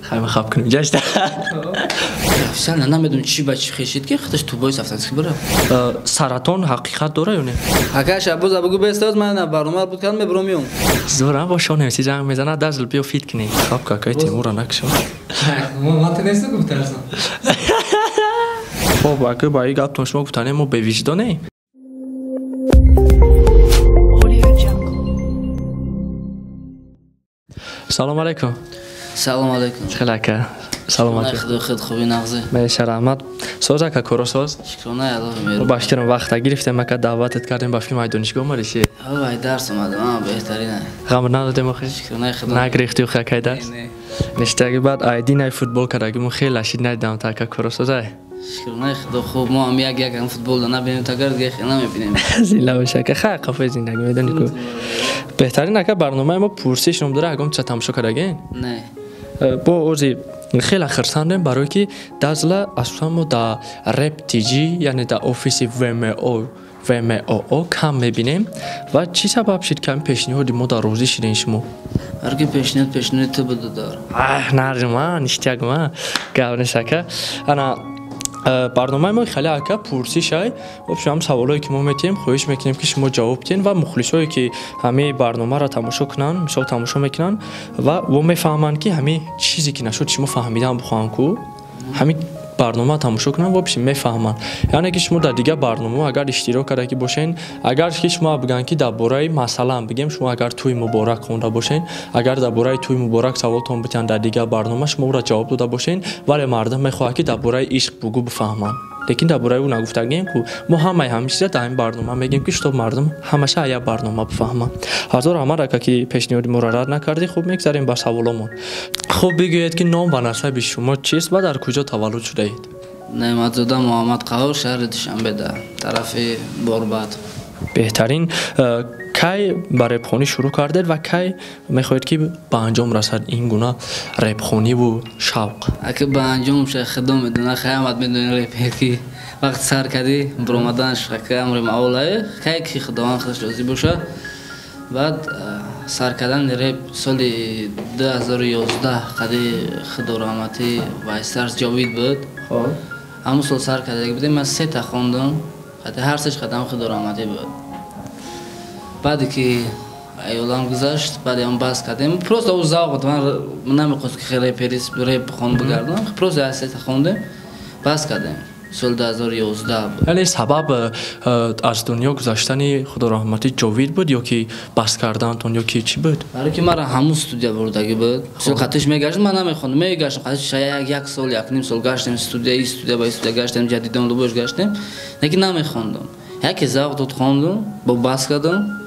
Хайма хаб кунем ҷашта. Официально намедонам чӣ ба чӣ хешид ки худаш тубои сафтански бара. Саратон ҳақиқат дора ё не? Ака Шабоз абугу бестоз ман барнома буд кардам мебурам меом. Зора бо шон ҳамси занг мезанад дазл биё фит кунем. Хаб какай Тимура накшо. Ман нестам гуфтарсам. Хоб ака ба ин гаптон шумо гуфтанем мо бевиҷдонем. Салом алейкум. Салом алейкум. Хеле ака. Саломат. Худо худ хуби нағзе. Меша раҳмат. Соз ака коро соз? Шукрона Аллоҳ меҳрубон. Башкирам вақта гирифтем ака даъватат кардем ба филм Айдонишгоҳ омадиши. Ҳа, ай дарс омадам, беҳтарин. Ғам надодем охи? Шукрона Худо. Нагирифти охи акай дарс? Ништаги баъд айди най футбол кардагимон хеле лашид надидам та ака коро соз ай. Шукрона Худо хуб мо ҳам як як ҳам футбол да набинем тагар дига хеле намебинем. Зинда бош ака, хай қафои зиндагӣ медонӣ ку. Беҳтарин ака барномаи мо пурсиш ном дора, ягон чиза тамошо кардагин? Не. Бо ози хеле хурсандем барое ки дазла асосан мо дар реп тж яъне дар офиси ВМО кам мебинем ва чӣ сабаб шид ки ҳамин пешниҳоди мо дар розӣ шидем шумо? Барои ки пешниҳод ту буду дор. Аҳ, нарҷума, ништягма, гап нест ака. Ана барномаи мо хеле ака пурсишай. Вообще ҳам саволое ки мо метиҳем, хоҳиш мекунем ки шумо ҷавоб диҳед ва мухлисое ки ҳамин барномаро тамошо кунанд, мисол тамошо мекунанд ва во мефаҳманд ки ҳамин чизе ки нашуд шумо фаҳмидан бихоҳанд ку, ҳамин барнома тамошо кунанд, вообще мефаҳманд. Яъне ки шумо дар дигар барномаҳо агар иштирок карда ки бошен, агар ки шумо бигӯянд ки дар бораи масалан бигем, шумо агар тӯи муборак хонда бошен, агар дар бораи тӯи муборак саволтон битиҳанд дар дигар барнома, шумо ӯро ҷавоб дода бошен, вале мардум мехоҳад ки дар бораи ишқ бугӯ бифаҳманд. Лекин дар бораи ӯ нагуфтагием ку мо ҳамаи ҳамин чиза дар ҳамин барнома мегӯем ки чтоб мардум ҳамаша як барнома бифаҳманд. Ҳазор раҳмат ака ки пешниҳоди моро рад накардӣ. Хуб мегзарем ба саволомон. Хуб бигӯед ки ном ва насаби шумо чист ва дар куҷо таваллуд шудаед? Неъматзода Муҳаммад Қаҳор, шаҳри Душанбе, дар тарафи Борбад. Беҳтарин. Кай ба репхонӣ шурӯъ кардед ва кай мехоҳед ки ба анҷом расад ин гуна репхониву шавқ? Ака ба анҷом ша худо медона, хай ҳамат медонӣ репе ки вақт сар кардӣ баромаданаш ака амри маолае, кай ки Худованд худаш розӣ боша. Баъд сар кардани реп соли 2011 қади Худораҳматӣ Вайсарс Ҷовид буд. Ҳамон сол сар кардаги будем, ман сета хондам, қади ҳар сеш қадам Худораҳматӣ буд. Баъде ки аёлам гузашт, баъде ҳам бас кардем. Просто ӯ завқ буд, ман намехост ки хеле реперис реп хон бигардам, просто як сета хондем, бас кардем. Соли 2011 буд. Яъне сабаб аз дунё гузаштани Худораҳматӣ Ҷовид буд ё ки бас кардантон ё ки чӣ буд? Барои ки мара ҳамун студия бурдагӣ буд. Мисол қатиш мегаштем, ман намехондам, мегаштем, қатиш як сол, як ним сол гаштем студия, ин студия ба ин студия гаштем, ҷадидон лубош гаштем, лекин намехондам. Яке завқ дод хондам, бо бас кардам.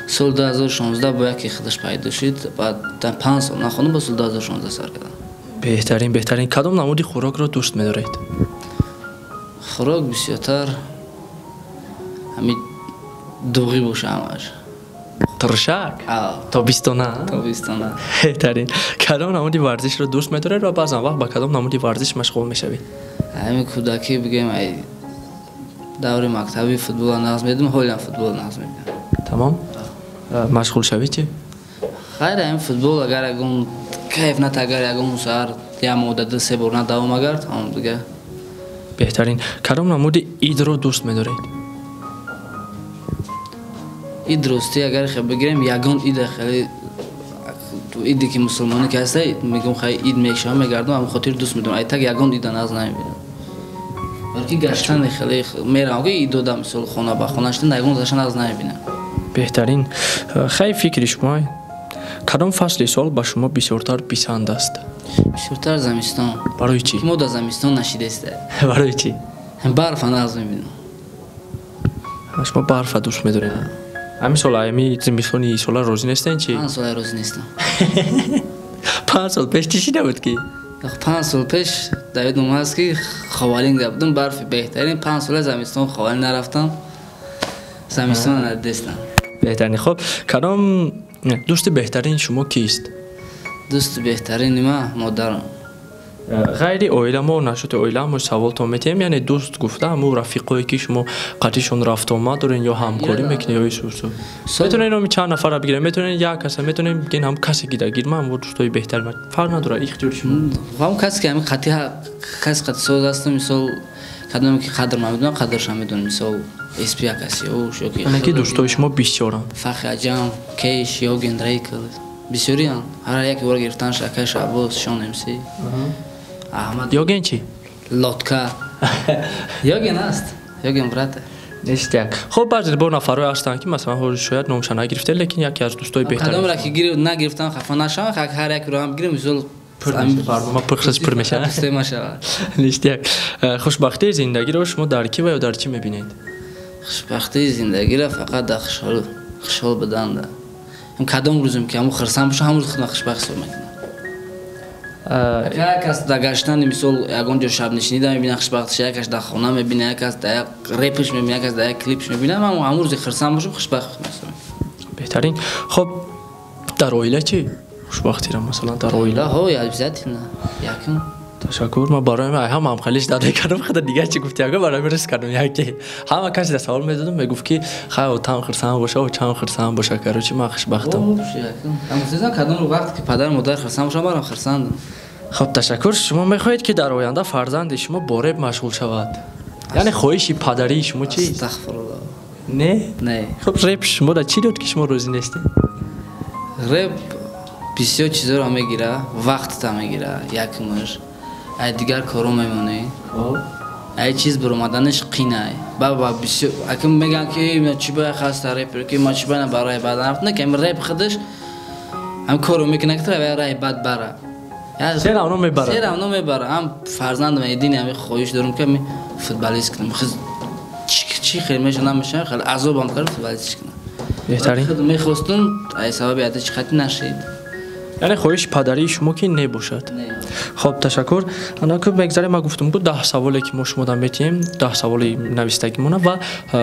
Соли 2016 бо яке худаш пайдо шуд, баъд 5 сол нахондам, бо соли 2016 сар кардам. Беҳтарин, беҳтарин. Кадом намуди хӯрокро дӯст медоред? Хӯрок бисёртар ҳамин дуғӣ боша ҳамаш. Туршак? Тобистона? Тобистона. Беҳтарин. Кадом намуди варзишро дӯст медоред ва баъзан вақт ба кадом намуди варзиш машғул мешавед? Ҳамин кӯдакӣ бигем, ай даври мактабӣ футболро нағз медидам, ҳолиам футболро нағз мебинам. Тамом? Машғул шавед чӣ? Хайр, ҳамин футбол агар ягон кайф ната, агар ягон саҳар як моҳда ду се бор надавом агар, тамом дига. Беҳтарин. Кадом намуди идро дӯст медоред? Ид ростӣ агар хел бигирем, ягон ида хеле иде ки мусулмонӣ ки ҳаста, мегӯм хай ид мешавам, мегардам, ҳамин хотир дӯст медорам. Ай так ягон ида нағз намебинам. Балки гаштани хеле меравам, ки ид дода мисол хона ба хона шидан, ягон гаштан нағз намебинам. Беҳтарин. Хай фикри шумо, кадом фасли сол ба шумо бисёртар писанд аст? Бисёртар замистон. Барои чӣ? Мо дар замистон нашидаста. Барои чӣ? Барфа нағз мебинам. Шумо барфа дӯст медоред? Ҳамин сол ҳами зимистони сола розӣ нестен чӣ? 5 сола розӣ нестам. 5 сол пеш чӣ шида буд ки? 5 сол пеш дар ёдам ҳаст ки Ховалинг да будам, барфи беҳтарин. 5 сола замистон Ховалинг нарафтам, замистон надидестам. Беҳтарин. Хуб, кадом дӯсти беҳтарини шумо кист? Дӯсти беҳтарини ман модарам. Ғайри оила мо нашуди оила мо саволтон метиҳем, яъне дӯст гуфта ҳамун рафиқое ки шумо қатишон рафтуомад дорен ё ҳамкорӣ мекунед ё исусу. Метавонед номи чанд нафарро бигиред, метавонед як каса, метавонед бигӯед ҳам касе ки дагир ман ҳамун дӯстои беҳтари ман. Фарқ надорад, ихтиёри шумо. Ҳам касе ки ҳамин қатъи кас қатъи соз ҳастам, мисол кадоме ки қадр ман медонам, қадрша медонам, мисол SP якаси ё ки. Яъне ки дӯстои шумо бисёранд. Фахри Аҷам, Кеш, Йоген, Дрейкл бисёрианд. Ҳар яке бора гирифтанш акай Шаҳбоз, Шон МС. Аҳмад. Йоген чӣ? Лотка. Йоген аст. Йоген брате. Ништяк. Хуб, баъзе бо нафарҳое ҳастанд ки масалан ҳозир шояд номша нагирифта, лекин яке аз дӯстои беҳтар. Кадомро ки нагирифтам хафа нашавам, ҳар якро ҳам бигирем, мисол барнома пурхис пур мешавад. Мешавад. Ништяк. Хушбахтии зиндагиро шумо дар кӣ ва ё дар чӣ мебинед? Хушбахтии зиндагиро фақат дар хушҳол будан. Кадом рӯзем ки ҳамун хурсанд бошам, ҳамун рӯз худро хушбахт ҳисоб мекунам. Як кас дар гаштани мисол ягон ҷо шабнишинида мебинад хушбахтиш, як кас дар хона мебинад, як кас дар як репш мебинад, як кас дар як клипш мебинад. Ман ҳамун рӯзе хурсанд бошам, хушбахт ҳисоб мекунам. Беҳтарин. Хуб, дар оила чӣ? Хушбахтиро масалан дар оила? Ҳо, обязательно. Якум. Ташаккур. Ман барои ҳама ҳамхалиш дада кардам, худа дигар чӣ гуфти, яго барои рис кардам. Яке ҳама касе дар савол медодам, мегуфт ки хай отам хурсанд боша, очам хурсанд боша, короче ман хушбахтам. Ҳам кадом вақт ки падар модар хурсанд бошам, манам хурсандам. Хуб, ташаккур. Шумо мехоҳед ки дар оянда фарзанди шумо бо реп машғул шавад? Яъне хоҳиши падарии шумо чист? Астағфируллоҳ. Не? Не. Хуб, реп шуморо чӣ дод ки шумо розӣ нестед? Реп бисёр чизоро мегира, вақтта мегира, якумаш. Ай дигар коро мемонӣ. Ай чиз баромаданаш қинай. Ба бисёр акм меган ки ма чӣ бояд хаста репер, ки ма чӣ бояд барои бад рафт, не ки реп худаш ҳам коро мекунад ки рай бад бара. Се равно мебара. Се равно мебара. Ҳам фарзандам едини ҳами хоҳиш дорам ки ами футболист кунам. Хиз чӣ хел меша намеша, хел азобам кард футболист кунам. Беҳтарин. Худ мехостум, ай сабаби ата чӣ хати нашид. Яъне хоҳиши падарии шумо ки небошад. Хуб, ташаккур. Анаку мегзарем, ман гуфтам ку 10 саволе ки мо шумо дан метиҳем, 10 саволи навистагимона ва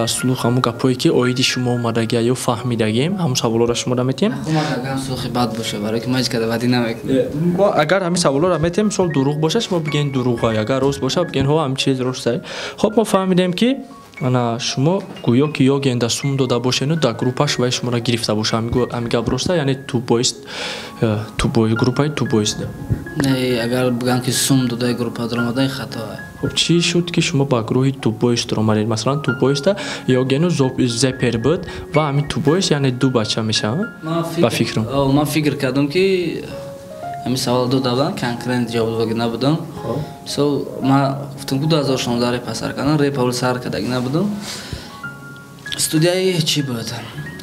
сулух ҳамун гапҳое ки оиди шумо омадагия ё фаҳмидагием, ҳамун саволҳоро шумо дан метиҳем. Агар сулухи бад боша, барои ки ман ҳеҷ када бадӣ намекунам. Мо агар ҳамин саволҳоро метиҳем, мисол дурӯғ боша, шумо бигӯед дурӯғай, агар рост боша, бигӯед ҳо ҳамин чиз ростай. Хуб, мо фаҳмидем ки ана шумо гӯё ки Йогенда сум дода бошену дар группаш вай шуморо гирифта боша. Ҳамин гап роста, яъне тубоист, тубои группаи тубоист. Не, агар бигӯям ки сум додаи группа даромадаи хато. Хуб, чӣ шуд ки шумо ба гурӯҳи тубоист омадед? Масалан, тубоиста Йогену Зепер буд ва ҳамин тубоист, яъне ду бача мешавад? Ба фикрам. Ман фикр кардам ки ҳамин савол дода будам, конкурент ҷавоб дода набудам. Мисол, ман гуфтам ки 2016 реп сар кардам, реп аввал сар кардаги набудам. Студияи чӣ буд?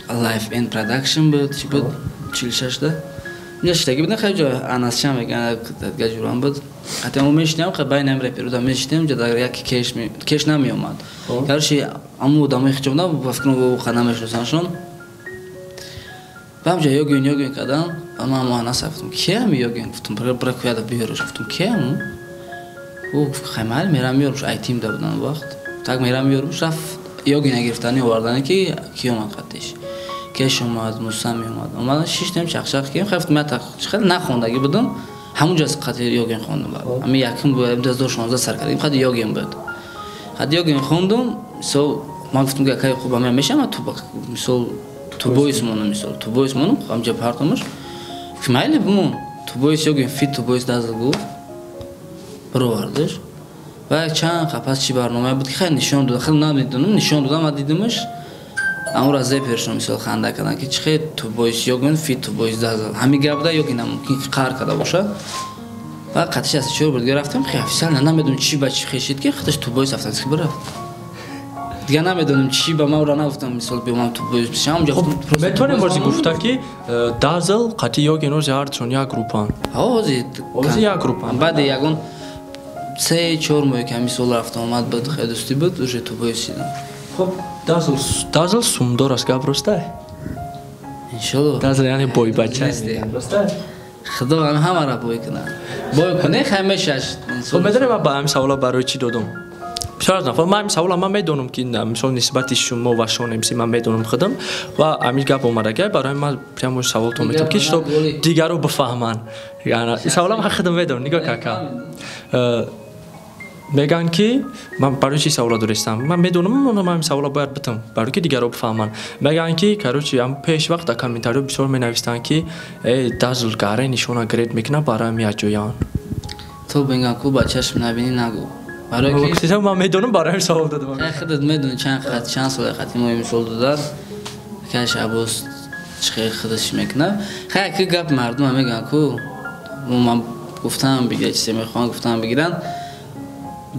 Life and Production буд, чӣ буд? 46-да. Инҷа шидаги будем, хеле ҷо Анасча мегӯянд, дигар ҷурам буд. Ҳатто мо мешинем, хеле байни ҳам реперуда мешинем, ҷо дар яке кеш намеомад. Короче, ҳамон одамои хичо будам, ба фикрам воқеан намешиносаншон. Баъд ҷо Йоген Йоген кардам, ба ман ҳамон Анас гуфтам, ки ҳам Йоген? Гуфтам, бира куяда биёраш. Гуфтам, ки ҳам? Ӯ гуфт, хай майли, мерам меёрмш, айтим да будам он вақт. Так мерам меёрмш, рафт Йогена гирифтани овардани ки ки омад қатиш. Кеш омад, Муса меомад. Омадан шиштем, чақчақ кардем, хай гуфтам, ман хеле нахондагӣ будам. Ҳамон ҷо қати Йоген хондам. Ҳамин якум буд, 2016 сар кардем, қати Йоген буд. Қати Йоген хондум, мисол ман гуфтам ки акай хуб ҳамин мешавам, ту мисол тубоис монам, мисол тубоис монам, ҳамҷа партомаш. Майли бимон, тубоис Йоген фит тубоис дазл гуфт. Баровардаш. Ва чанд қапас чӣ барномае буд ки хеле нишон дод, хеле намедонам, нишон додам ва дидамаш. Амро Зепершон мисол ханда кардан ки чӣ хел тубоис Йоген фит тубоис дазл. Ҳамин гап да Йоген мумкин ки қаҳр карда боша. Ва қатиш аз чор бурд рафтам, хеле официально намедонам чӣ ба чӣ хешид ки худаш тубоис афтад ки бирафт. Дигар намедонам чӣ ба ман ӯро нагуфтам, мисол биёмам тубоис бишам, ҳамҷо метавонем бози гуфта ки Дазл қати Йоген ози ҳардушон як группаанд. Ҳо, ози як группаанд. Баъди ягон 3-4 моҳе ки ҳамин сол рафта омад буд, хеле дӯстӣ буд, уже тубоис шидам. Хуб, Дазл сумдор аст, гап роста? Иншоллоҳ. Дазл яъне бойбача аст. Худо ҳамаро бой кунад. Бой кунӣ, хай мешаш. Хуб, медонем ман ба ҳамин савола барои чӣ додум? Бисёр аз нафар ман савола ман медонам ки мисол нисбати шумо ва Шон МС ман медонам худам ва ҳамин гап омадагай барои ман прямо саволтон метам ки чтоб дигаро бифаҳманд. Савола ман худам медонам. Нигоҳ кака. Мегӯянд ки ман барои чӣ савола дорестам? Ман медонам, ман ҳамин савола бояд битам, барои ки дигаро бифаҳманд. Мегӯянд ки короче ам пеш вақт дар комментариё бисёр менависанд ки э Дазл гаре нишона гред мекунад барои ҳамин аҷоян. Ту биган ку ба чашм набинӣ нагӯ. Барои ки ман медонам, барои ҳамин савол додам. Хай худат медонӣ чанд хат чанд сол хати мо мисол додад. Каш Аббос чӣ худаш мекунад. Хай ки гап мардум мегӯянд ку ман гуфтам бигир чизе мехоҳанд гуфтам бигиранд.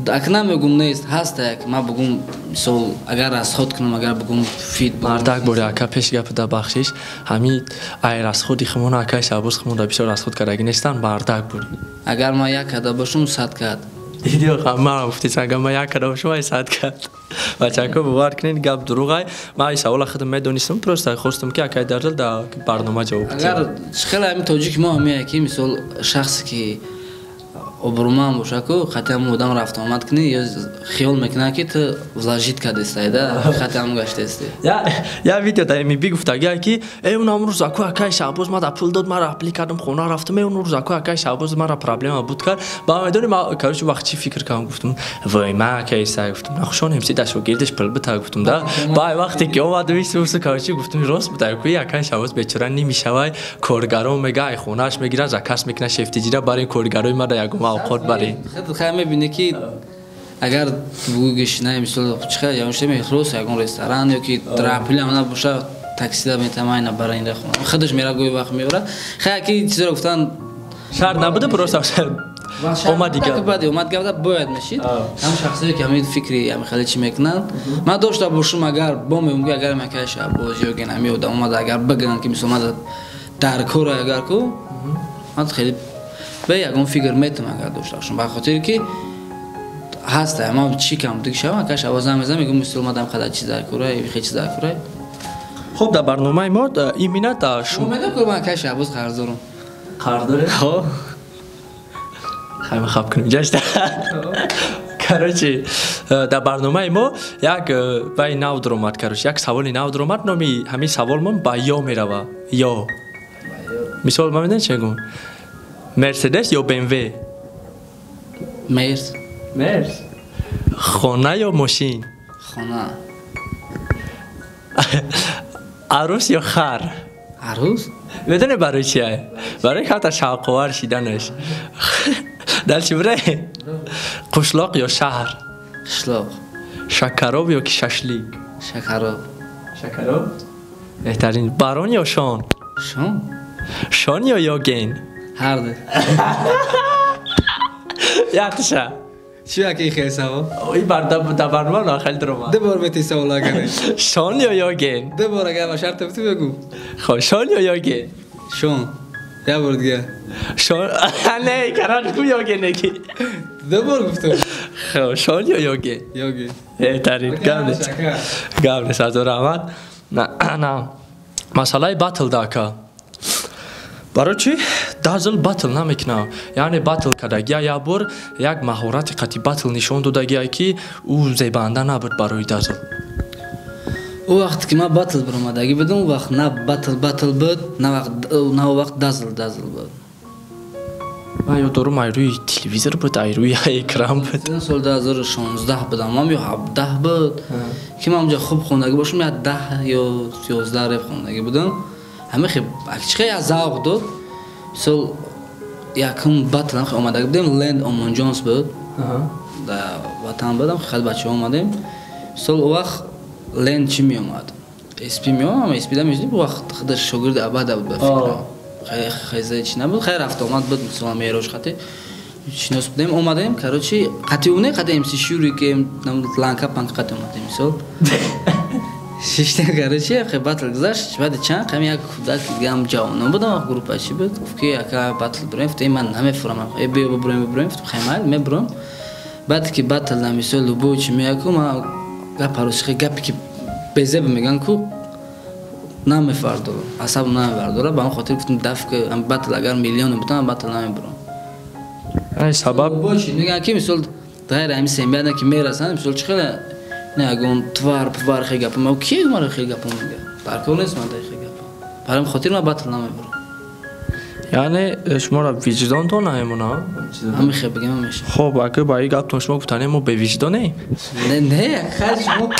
Акна мегум нест, ҳаст як ман бугум мисол агар расход кунам, агар бугум фит мардак бори ака пеш гап да бахшиш, ҳамин ай расходи хумона акай Шаҳбоз хумон да бисёр расход кардаги нестан, мардак бури. Агар ман як када бошум 100 кад. Идио ман гуфтисам агар ман як када бошум ай 100 кад. Бачако бовар кунед гап дурӯғай. Ман ай савола худам медонистам, просто хостам ки акай Дазл да барнома ҷавоб диҳад. Агар хеле ҳамин тоҷики мо ҳамин ки мисол шахсе ки обрӯманд боша ку хати ҳамун одам рафту омад кунӣ ё хиёл мекунад ки ту вложит кардестай да хати ҳамун гаштаисти. Я видео дар МБ гуфтагия ки э он ҳамун рӯз аку акай Шаҳбоз мада пул дод, мара апли кардам, хона рафтам, э он рӯз аку акай Шаҳбоз мара проблема буд кард. Ба медонӣ ман короче вақт чӣ фикр кардам, гуфтам вой ман акай сай гуфтам нахушон МС да шогирдаш пул бита гуфтам да. Баъд вақте ки омад висусу короче гуфтам рост буда ку акай Шаҳбоз бечора нимишавай, коргарон мега ай хонааш мегирад, заказ мекунад шефтиҷира барин коргарои мара ягон авқот барин. Худат хай мебинӣ ки агар бугӯ на мисол чихел ягон ште мехрос ягон ресторан ё ки драпил ам набоша таксида метамай на барин да хона. Худаш мера гӯй вақт меорад. Хай ки чизро гуфтан шарт набуда, просто омад дигар. Баъд омад гап бояд мешид. Ҳам шахсие ки ҳамин фикри ҳамин хеле чӣ мекунанд. Ман дошта бошум агар бо мегӯм ки агар макай Шаҳбоз ё ген ҳамин одам омад агар бигӯянд ки мисол ман дар кор агар ку ман хеле бе ягон фикр метам агар дошта бошам, ба хотире ки ҳаст ман чӣ кам диг шавам акаш овоз мезанам мегӯм мисол мадам қадар чиз дар кора хеле чиз дар кора. Хуб дар барномаи мо именно дар шумо медонам ки ман акаш Шаҳбоз қарз дорам. Қарз доред? Хо. Хай ман хаб кунем ҷашта. Короче дар барномаи мо як вай нав даромад, короче як саволи нав даромад, номи ҳамин саволмон ба ё мерава. Ё. Мисол ман медонед чӣ мегӯм? Мерседес ё БМВ? Мерс. Мерс. Хона ё мошин? Хона. Арӯс ё хар? Арӯс? Медонед барои чия? Барои камтар шавқовар шиданаш. Дальше бре? Қишлоқ ё шаҳр? Қишлоқ. Шакароб ё ки шашлик? Шакароб. Шакароб? Беҳтарин. Барон ё Шон? Шон. Шон ё Ёген? Ҳар ду. Якташа. Чӣ аки хел савол? Ой бар да барнома хеле даромад. Ду бор мети савол агар. Шон ё Ёген? Ду бор агар ба шарт ту бигӯ. Хо Шон ё Ёген? Шон. Я бор дигар. Шон не, каран ку Ёген неки. Ду бор гуфтам. Хо Шон ё Ёген? Ёген. Беҳтарин. Гап нест. Гап нест, азор раҳмат. На, на. Масъалаи батл да ака. Барои чӣ Дазл батл намекунад? Яъне батл кардагия як бор як маҳорати қатъи батл нишон додагия ки ӯ зебанда набуд барои Дазл. Ӯ вақте ки ман батл баромадагӣ будам, ӯ вақт на батл батл буд, на вақт Дазл Дазл буд. Ман ёд дорам ай рӯи телевизор буд, ай рӯи экран буд. Соли 2016 будам, ман ё 17 буд, ки ман онҷо хуб хондагӣ бошам, я 10 ё 11 реп хондагӣ будам. Ҳамин хел чӣ як завқ дод. Мисол якум батл ҳам омадагӣ будем, Ленд Омон Ҷонс буд. Дар ватан будам, хеле бачаҳо омадем. Мисол он вақт Ленд чӣ меомад? СП меомад, СП да мешудем, он вақт худаш шогирди Абада буд ба фикрам. Хеле чӣ набуд, хеле рафтуомад буд, мисол мерош хати шинос будем, омадем, короче, қати уне қати МС Шури ки ланка панк қати омадем, мисол. Шиштем, короче, хеле батл гузашт, баъд чанд қами як кӯдак дигаам ҷавонон будам, вақт группа чӣ буд, гуфт ки ака батл бурем, гуфт ман намефурамам, э биё бубурем, бубурем, гуфтам хай майли мебурам. Баъд ки батл на мисол любой чӣ меяку, ман гап ҳаросихе гапе ки безеб меган ку намефардорам, асаб намебардорам, ба он хотир гуфтам даф ки батл агар миллионе бутам, батл намебурам. Ай сабаб любой чӣ меган ки мисол Ғайр ҳамин семьяда ки мерасанд, мисол чӣ хеле не ягон твар пвар хе гапа ма ки мара хе гапа мега. Дар кор нест ман дар хе гапа. Барои хотир ман батл намебарам. Яъне шуморо виҷдонтон намемона? Ҳамин хе бигем мешавад. Хоб, агар ба ин гаптон шумо гуфтане мо бевиҷдонем? Не, не, хай шумо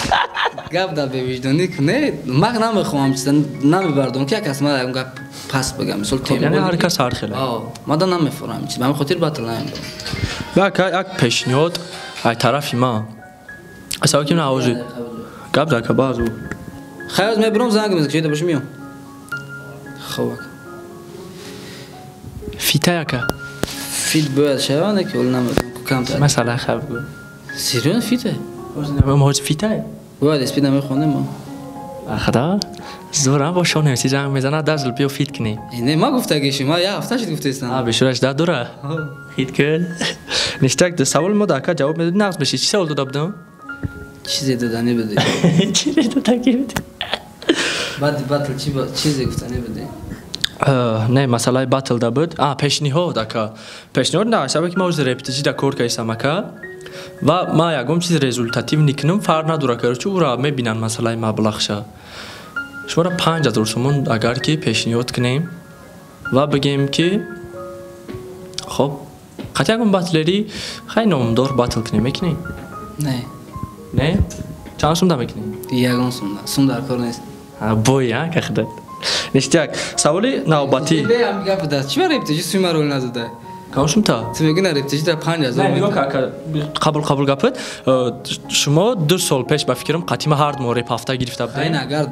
гап дар бевиҷдонӣ не, ман намехоҳам чиза намебардорам ки як кас ман ягон гап пас бигам. Мисол яъне ҳар кас ҳар хеле. Ман да намефурам чиз. Ба ҳамин хотир батл намебарам. Ва як пешниҳод ай тарафи ман. Сабаб ки навози гап дар ка баъзу. Хай, мебарам занг мезанам, ки бошам миём. Хоб. Фита яка. Фит бояд шавад, не ки ҳол намедонам камтар. Масалан хаб гӯ. Серьёзно фите? Ҳоз фита? Бояд спид намехондем мо. Хада? Зӯрам бо шон МС занг мезанад, дазл биё фит кунӣ. Не, ма гуфтагиши, ма як ҳафта шуд гуфтаистам. А, бешураш да дура. Фит кун. Ништак, саволи мо дака ҷавоб медодӣ, нағз мешид. Чӣ савол дода будам? Чизе доданӣ будӣ. Чизе додагӣ будӣ. Баъди батл чизе гуфтанӣ будӣ? Не, масъалаи батл да буд. А, пешниҳод ака. Пешниҳод на, сабаби ки ман ози рептиҷи да кор кардистам ака. Ва ман ягон чиз результатив никунам, фарқ надора, короче, ура мебинанд масъалаи маблағша. Шуморо 5000 сомон агар ки пешниҳод кунем ва бигем ки хоб, қатъи ягон батлери хай номдор батл кунем, мекунем? Не. Не? Чанд сум да мекунем? Ягон сум да. Сум дар кор нест. Бой, а, кахдат. Ништяк. Саволи навбатӣ. Чӣ ба рептиҷи суи ма рол надода? Кадом сумта? Ту мегӯӣ на рептиҷи дар 5000. Не, нигоҳ ака, қабул гапат. Шумо 2 сол пеш ба фикрам қатима ҳар мо реп ҳафта гирифта будем. Айн агар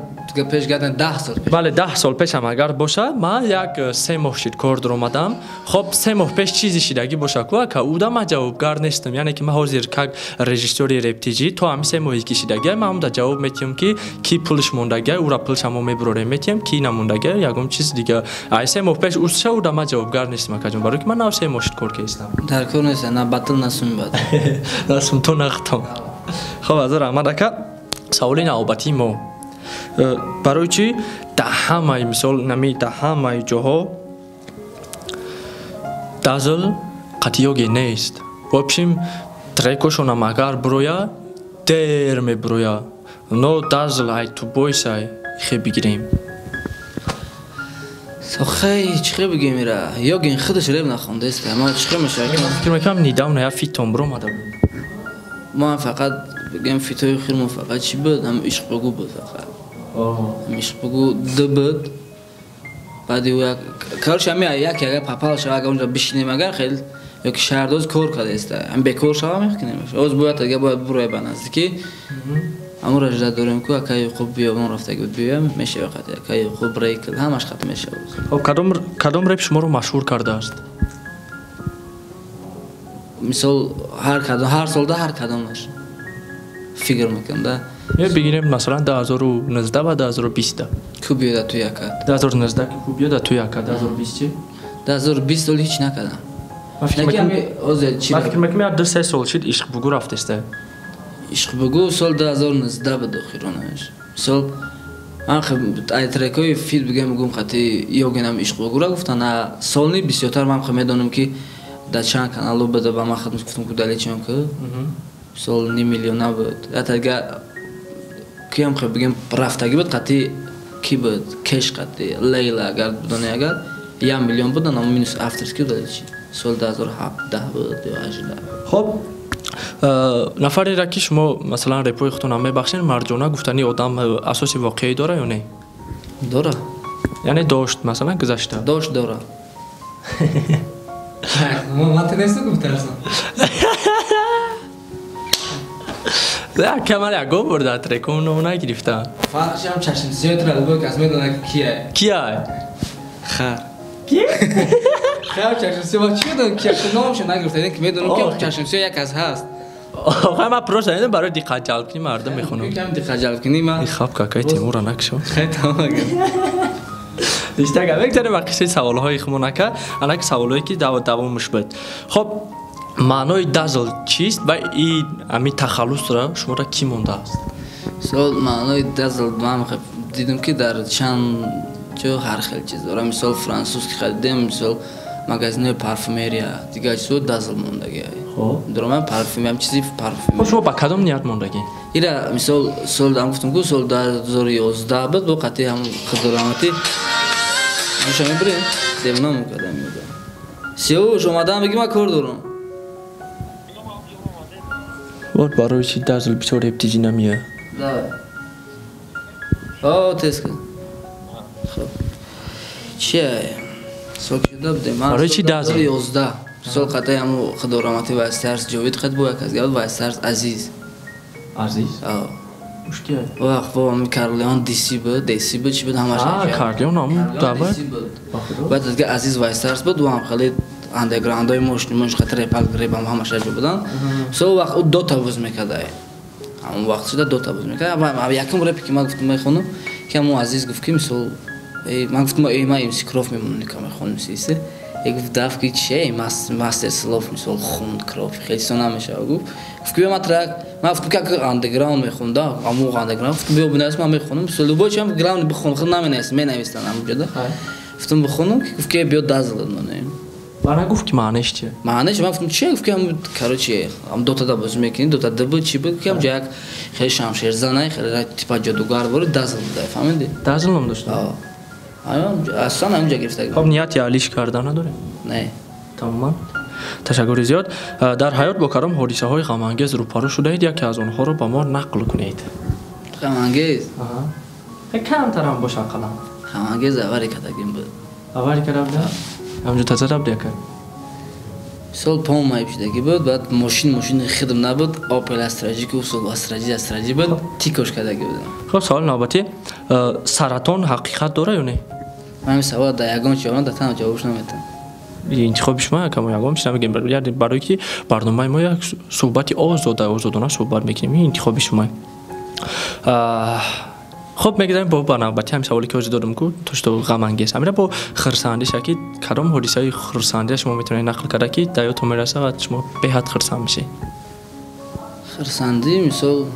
пеш гадан 10 сол пеш. Бале, 10 сол пешам агар боша, ман як 3 моҳ шид кор дуромадам. Хоб, 3 моҳ пеш чизе шидагӣ боша ку ака, уда ман ҷавобгар нестам. Яъне ки ман ҳозир как режиссёри рептиҷи то ҳамин 3 моҳе ки шидагӣ, ман ҳамда ҷавоб метиҳам ки ки пулш мондагӣ, ура пулша мо мебурорем метиҳам, ки намондагӣ, ягон чиз дига. Ай 3 моҳ пеш усша уда ман ҷавобгар нестам акаҷон, барои ки ман нав 3 моҳ шид кор кардам. Дар кор нест, на батл, на суми батл. На сум то нахтам. Хоб, азар раҳмат ака. Саволи навбатии мо. Барои чӣ дар ҳамаи мисол нами дар ҳамаи ҷоҳо дазл қатъиёге нест? В общем, трекошонам агар буроя, дер мебуроя. Но дазл ай ту бойсай хе бигирем. Сохай, чӣ хе бигем ира? Ёгин худаш реп нахондааст, ма чӣ хе мешавад? Фикр мекунам недавно я фитон буромада буд. Ман фақат бигем фитои хирмо фақат чӣ буд? Ҳам ишқ бугу буд фақат. Ҳам ишқ бугу ду буд. Баъди як короче ҳами як агар папал шава, агар онҷо бишинем агар хел ё ки шаҳрдоз кор кардааст. Ҳам бекор шава мекунем. Оз бояд агар бояд бурой ба наздикӣ. Амура жда дорем ку ака Яқуб биёбон рафтаги буд биёям мешава қат ака Яқуб рейкл ҳамаш қат мешава. Хоб, кадом реп шуморо машҳур кардааст? Мисол ҳар кадом ҳар солда ҳар кадомаш фикр мекунам да. Бигирем масалан 2019 ва 2020. Ку биёда ту яка? 2019 ку биёда ту яка, 2020 чӣ? 2020 сол ҳеч накардам. Ман фикр мекунам 2-3 сол шид ишқ бугу рафтеста. Ишқ бугу сол 2019 буд охиронаш. Мисол ман ай трекҳои фит бигем гум қати ёгинам ишқ бугура гуфтан, а солни бисёртар ман медонам ки дар чанд каналу буда ба ман хидмат гуфтам ку дали чон ку. Мисол ним миллиона буд. Ятага киям хе бигем рафтагӣ буд қати ки буд? Кеш қати Лейла агар будони агар 1 миллион буд, ана минус авторский буд чи. Сол 2017 буд ё 18. Хоб, нафареро ки шумо масалан репои худтонро мебахшед, Марҷона гуфтани одам асоси воқеӣ дора ё не? Дора. Яъне дошт масалан гузашта? Дошт дора. Ман ту нестам гуфтарсам. Камар ягон бор дар треком ном нагирифтам. Фарқшам чашм сиётра любой кас медонад ки кия. Кия? Хар. Ки? Хар чашм сиё ма чӣ медонам кия? Номашо нагирифта, ки медонам ки чашм сиё як кас ҳаст. Охай ман просто инро барои диққат ҷалб кунӣ мардум мехонам. Кам диққат ҷалб кунӣ ман. Хаб какай Тимура накшо. Хай тамом агар. Ништак, мегзарем ба қиссаи саволҳои хумон ака, анаки саволҳое ки давомаш буд. Хоб, маънои дазл чист ва ин ҳамин тахаллусро шуморо кӣ мондааст? Мисол маънои дазл ман дидам ки дар чанд ҷо ҳар хел чиз дорад. Мисол франсузски хадидем, мисол Магазинҳои парфюмерия, дигар чизо Дазл мондагӣ. Дуроман парфюм, ҳам чизи парфюм. Хоб, шумо ба кадом ният мондагӣ? Ира мисол сол дам гуфтам ку сол 2011 буд, бо қатъи ҳам хидораматӣ гӯша мебирем, девона мекардам. Сиёвуш омадан бигӣ ман кор дорам. Вот барои чи Дазл бисёр рептиҷӣ намеяд. Давай. О, тез кун. Хоб. Чия? Сол шуда будем. Барои чи Дазл? 2011. Сол қатъи ҳаму хидораматӣ Вайстарс Ҷовид қад бо як аз гап Вайстарс Азиз. Азиз? О. Уш кия? Вақт бо ҳами Карлеон Диси буд, Деси буд, чи буд ҳамаш. Карлеон ҳамун давай. Баъд дигар Азиз Вайстарс буд, ӯ ҳам хеле андерграундҳои мошини мош хати репал репам ҳамаш аҷо будан. Сол вақт ӯ дота боз мекард. Ҳамон вақт шуда дота боз мекард. Ва якум репе ки ман гуфтам мехонам, ки ҳамон Азиз гуфт ки мисол ман гуфтам ман МС Кроф мемонам, ки мехонам сисе. Як гуфт даф ки чи мастер слов мисол хунд Кроф хеле чизо намешава гуфт. Гуфт ки ман трак ман гуфтам ки андерграунд мехондам, ҳамон андерграунд гуфтам биё бинавис ман мехонам. Мисол любой чиз граунд бихон, худ наменавис, менавистан ҳамонҷода. Гуфтам бихонам, ки гуфт ки биё Дазл монем. Бара гуфт ки маънеш чи? Маънеш ман гуфтам чи? Гуфт ки ҳам короче ҳам дота да бозӣ мекунӣ, дота д буд, чи буд ки ҳам як хеле шамшерзанай, хеле типа ҷодугар буд, Дазл буда, фаҳмидӣ? Дазл ном дошт. Аслан ҳаминҷа гирифта. Хоб нияти алиш карда надорем? Не. Тамоман. Ташаккури зиёд. Дар ҳаёт бо кадом ҳодисаҳои ғамангез рӯпарӯ шудаед, яке аз онҳоро ба мо нақл кунед. Ғамангез? Камтарам боша қалам. Ғамангез авари кардагим буд. Авари карда буда? Ҳамҷо таза буда яка? Сол пом майб шудагӣ буд, баъд мошини хидм набуд, Opel Astra ки сол Astra буд, тикош кардагӣ будам. Хоб, саволи навбатӣ. Саратон ҳақиқат дора ё не? Ман ин савол дар ягон ҷавоб дар танҳо ҷавобш наметавонам. Интихоби шумо якам ягон чиз намегем, яъне барои ки барномаи мо як суҳбати озода, озодона суҳбат мекунем. Ин интихоби шумо. Хоб, мегузарем бо ба навбати ҳамин саволе ки ҳозир додам ку, то что ғамангез. Ҳамира бо хурсандиша ки кадом ҳодисаи хурсандия шумо метавонед нақл карда ки дар ёдтон мераса ва шумо беҳад хурсанд мешед? Хурсандӣ мисол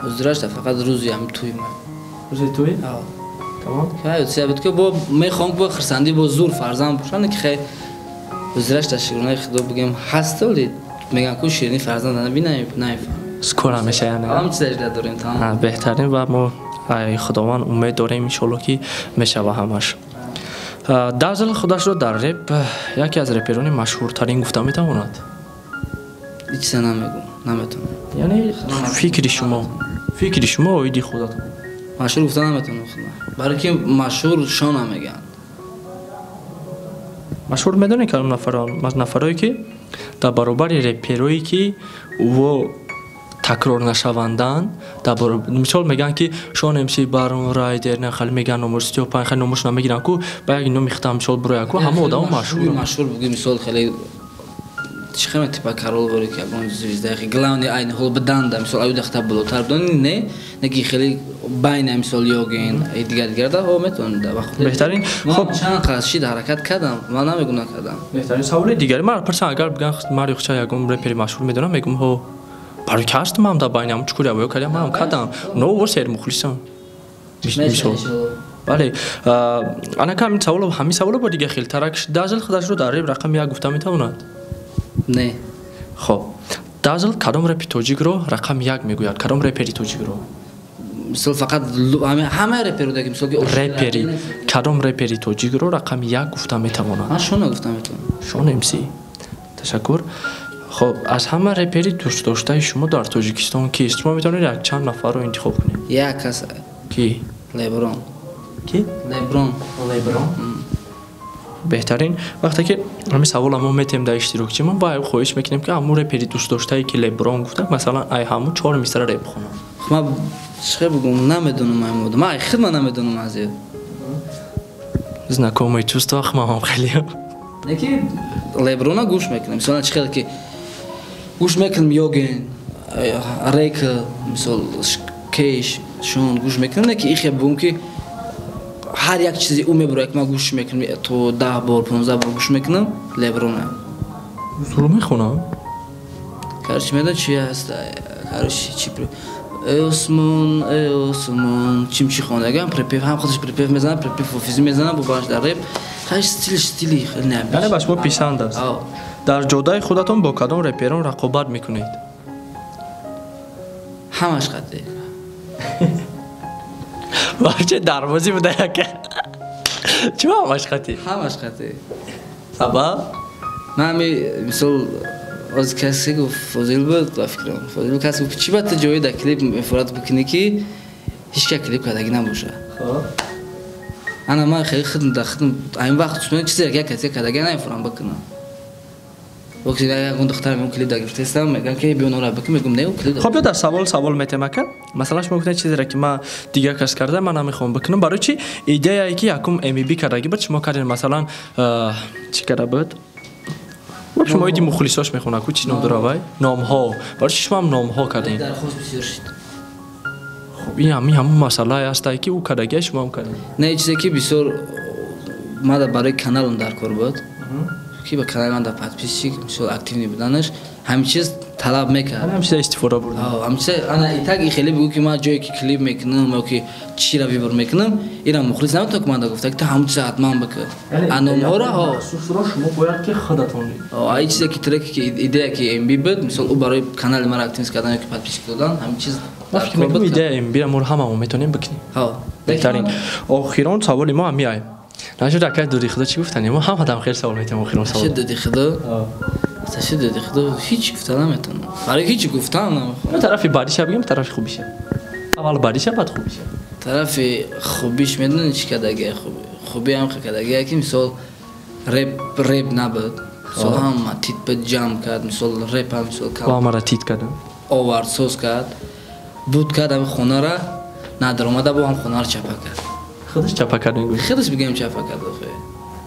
ҳозираш фақат рӯзи ҳамин тӯи ма. Рӯзи тӯи? Тамом. Хай, сабт ки бо мехоҳам бо хурсандӣ бо зур фарзанд бошам, ки хай ҳозираш дар шукронаи Худо бигем ҳаст, вале мегӯям ку ширини фарзанд набинам, намефаҳмам. Скоро мешавад, не? Ҳам чизаш дорем, тамом. Беҳтарин ва мо Худованд умед дорем иншоалло ки мешава ҳамаш. Дазл худашро дар реп яке аз реперони машҳуртарин гуфта метавонад? Ҳеҷ чиза намегӯм, наметавонам. Яъне фикри шумо оиди худатон? Машҳур гуфта наметавонам худам. Барои ки машҳур шона мегӯянд. Машҳур медонед кадом нафарон? Нафарое ки дар баробари реперое ки ӯ такрор нашаванданд, мисол мегӯянд ки Шон МС, Барон Райдер, на хали мегӯянд номуш Стёпан, хали номуш намегиранд ку, ба як номи хитам мисол бурояд ку, ҳама одамо машҳур. Машҳур буги мисол хеле чи хеле типа Карол боре ки ягон звезда, хеле главный айни ҳол биданда, мисол аю дахта болотар бидони, не, не ки хеле байна мисол Йоген, дигар дигар да ҳо метавонад да вақт. Беҳтарин. Хоб чанд қас шид ҳаракат кардам, ман намегӯм накардам. Беҳтарин. Саволи дигари ман пурсам, агар бигӯянд ман юхча ягон репери машҳур медонам, мегӯм ҳо барои ки ҳастам ман дар байни ҳамун чукури авоё кардам, ман ҳам кардам. Но во сер мухлисам. Мисол. Бале, анака ҳамин саволо, ҳамин саволо бо дигар хел тарак Дазл худашро дар реп рақами як гуфта метавонад? Не. Хоб, Дазл кадом репи тоҷикро рақами як мегӯяд? Кадом репери тоҷикро? Мисол фақат ҳама реперо даки мисол ки репери, кадом репери тоҷикро рақами як гуфта метавонад? Ман Шона гуфта метавонам. Шон МС. Ташаккур. Хоб, аз ҳама репери дӯстдоштаи шумо дар Тоҷикистон кист? Шумо метавонед якчанд нафарро интихоб кунед. Як кас. Ки? Леброн. Ки? Леброн. Леброн. Беҳтарин. Вақте ки ҳамин саволро мо метем дар иштирокчимон, ба хоҳиш мекунем ки ҳамун репери дӯстдоштае ки Леброн гуфта, масалан, ай ҳамун 4 мисра реп хонад. Ман чӣ бигӯм, намедонам ай модам. Ман ай худ ман намедонам аз ё. Знакомое чувство, ман ҳам хеле. Не ки Леброна гӯш мекунам. Мисолан чӣ хел ки гӯш мекунам Йоген, Рек, мисол Кеш, Шон гӯш мекунам, не ки ихе бигӯм ки ҳар як чизи ӯ мебурад, ки ман гӯш мекунам, то 10 бор, 15 бор гӯш мекунам, Леброна. Зур мехонам? Короче, медонам чи ҳаст, короче, чи Эй Осмон, эй Осмон, чим чи хондагам, припев, ҳам худаш припев мезанад, припев офизи мезанад, бо баъш дар реп. Хай стили хеле не. Яъне ба шумо писанд аст. Дар ҷодаи худатон бо кадом реперон рақобат мекунед? Ҳамаш қатъи. Вообще дарвозӣ буда яка. Чӣ ҳамаш қатъи? Ҳамаш қатъи. Сабаб? Ман ҳами мисол оз касе гуфт Фозил буд ба фикрам. Фозил касе гуфт чӣ ба ту ҷои дар клип мефорат бикунӣ ки ҳеҷ ка клип кардагӣ набошад. Ана ман хеле хидм дар хидм ҳамин вақт чизе як касе кардагӣ намефорам бикунам. Вақте ягон духтар мегӯм клип дагирифтаистам, мегӯям ки биё нора бикун, мегӯм не, клип. Хоб, ё дар савол метем ака. Масалан, шумо гуфтед чизеро ки ман дигар кас карда, ман намехоҳам бикунам. Барои чи идеяе ки якум МБ кардагӣ буд, шумо кардед, масалан, чӣ карда буд? Шумо иди мухлисош мехонад, ку чӣ ном дора вай? Номҳо. Барои чи шумо ҳам номҳо кардед? Дархост бисёр шуд. Хоб, ин ҳамин ҳамон масъалае ҳастае ки ӯ кардагия, шумо ҳам кардед. Не, чизе ки бисёр мада барои каналам дар кор буд. Ки ба канали ман дар подписчик, мисол активный буданаш, ҳамин чиз талаб мекард. Ҳамин чиза истифода бурд. Ҳамин чиза, ана итак хеле бигӯ ки ман ҷое ки клип мекунам ё ки чиро выбор мекунам, ира мухлис наметавонад ки ман да гуфта ки ту ҳамон чиза ҳатман бикун. А номҳоро ҳо. Хусусро шумо бояд ки худатон. Ай чизе ки трек ки идея ки МБ буд, мисол ӯ барои канали ман активнист кардан ё ки подписчик додан, ҳамин чиз фикр мекунам идея МБ ро мо ҳамамо метавонем бикунем. Ҳо. Беҳтарин. Охирон саволи мо ҳам меояд. Нашуд акай дуди худо чӣ гуфтани? Мо ҳам ҳадам хеле савол метем охирон савол. Нашуд дуди худо? Нашуд дуди худо ҳеҷ гуфта наметавонам. Барои ҳеҷ гуфтам намехоҳам. Тарафи бадиша бигем, тарафи хубиша. Аввал бадиша, баъд хубиша. Тарафи хубиш медонӣ чӣ кардагия хуб? Хубӣ ҳам кардагия ки мисол реп набуд. Мисол ҳама тит буд ҷамъ кард, мисол реп ҳам мисол кам. Ҳамаро тит кард. Овард соз кард. Буд кард ҳам хонаро, надаромада бо ҳам хонаро чапа кард. Худаш чапа кард мегӯяд. Худаш бигем чапа кард охе.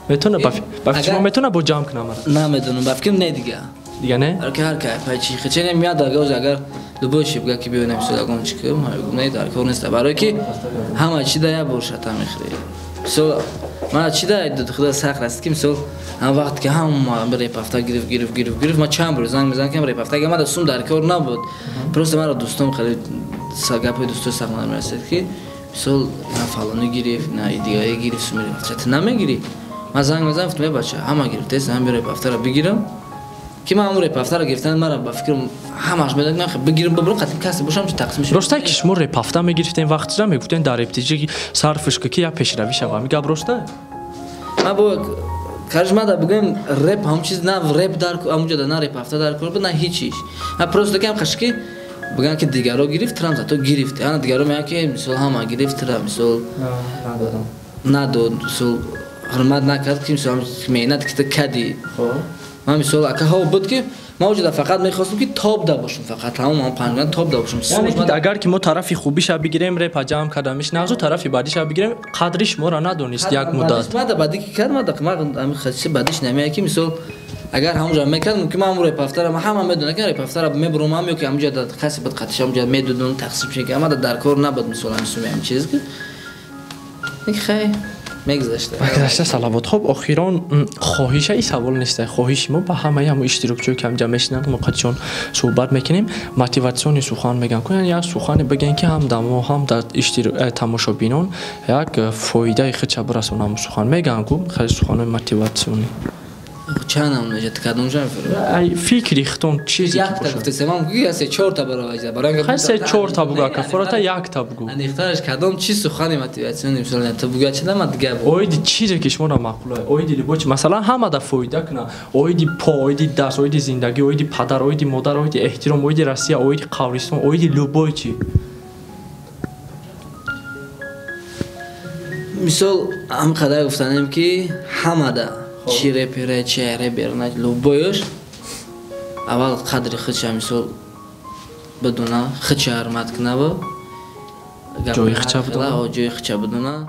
Метавона ба фикр шумо метавона бо ҷамъ кунам маро? Намедонам, ба фикрам не дига. Дига не? Ҳар ки ҳар ки пай чи хече меяд агар любой чи бигӯяд ки биё намисол ягон чи кунам, ман мегӯям не, дар кор нест. Барои ки ҳама чи да як бор шата мехӯрӣ. Мисол ман чи да худо сахт аст ки мисол ҳам вақт ки ҳама репафта гирифт гирифт гирифт гирифт, ман чанд бор занг мезанам ки репафта ага ман сум дар кор набуд. Просто маро дӯстом хеле гапҳои дӯстои сахт мерасид ки мисол на фалони гирифт, на дигаре гирифт, сум репафта ту намегирӣ. Ман занг мезанам, гуфтам бача ҳама гирифтааст, ҳам репафтаро бигирам ки ман ҳамон репафтаро гирифтан маро ба фикрам ҳамаш медод, ман бигирам бибарам қатъи касе бошам чи тақсим шавад. Росте ки шумо репафта мегирифтем вақтра мегуфтем дар рептиҷи сарфиш ки я пешравӣ шава. Ҳамин гап роста? Ман бо карш мада бигӯем реп ҳам чиз на реп дар ҳамонҷо на репафта дар кор буд, на ҳеҷ чиз. Ман просто кам хаш ки бигӯям ки дигаро гирифт, трам зато гирифт. Ана дигаро мегӯянд ки мисол ҳама гирифт, тра мисол надод, мисол ҳурмат накард ки мисол меҳнат ки ту кардӣ. Ман мисол ака ҳо буд ки ман оҷода фақат мехостам ки топ да бошам, фақат тамом ман панҷган топ да бошам. Яъне ки агар ки мо тарафи хубиша бигирем, репа ҷамъ кардамиш нағзу, тарафи бадиша бигирем, қадри шуморо надонист як муддат. Мада бади ки кард, мада ман ҳамин хасиси бадиш намеяд ки мисол агар ҳамонҷо мекард, мумкин ман ҳамон репафтара ман ҳама медонам ки репафтара мебурам ё ки ҳамонҷо касе буд қатиш ҳамонҷо медодам тақсим шуд, мада дар кор набуд мисол ҳамин суми ҳамин чиз ки хай мегузашта. Мегузашта салавот. Хоб, охирон хоҳиша и савол нест. Хоҳиши мо ба ҳамаи ҳамо иштирокчиё ки ҳамҷа мешинанд, мо қадишон суҳбат мекунем, мотиватсиони сухан мегӯям. Кунен як сухане бигӯен ки ҳам дар мо, ҳам дар тамошобинон як фоидаи худша бирасонам сухан мегӯям ку хеле суханои мотиватсионӣ. Чанд намуна кадом жа Ай фикри хитон чизе якта гуфта ман гуги се чорта баровайза баранга хай се чорта бугу ака фората якта бугу анихтараш кадом чи сухани мотиватсионӣ мисол ту бугу чи нама дига оиди чизе ки шуморо маъқул оиди либо чи масалан ҳама да фоида куна оиди по оиди даст оиди зиндагӣ оиди падар оиди модар оиди эҳтиром оиди Россия оиди қабристон оиди любой чи мисол ҳам қадар гуфтанем ки ҳамада чи репере, чи репер, на любоёш аввал қадри худша мисол бидуна, худша ҳурмат кунава, ҷои худша бидуна, ҷои худша бидуна.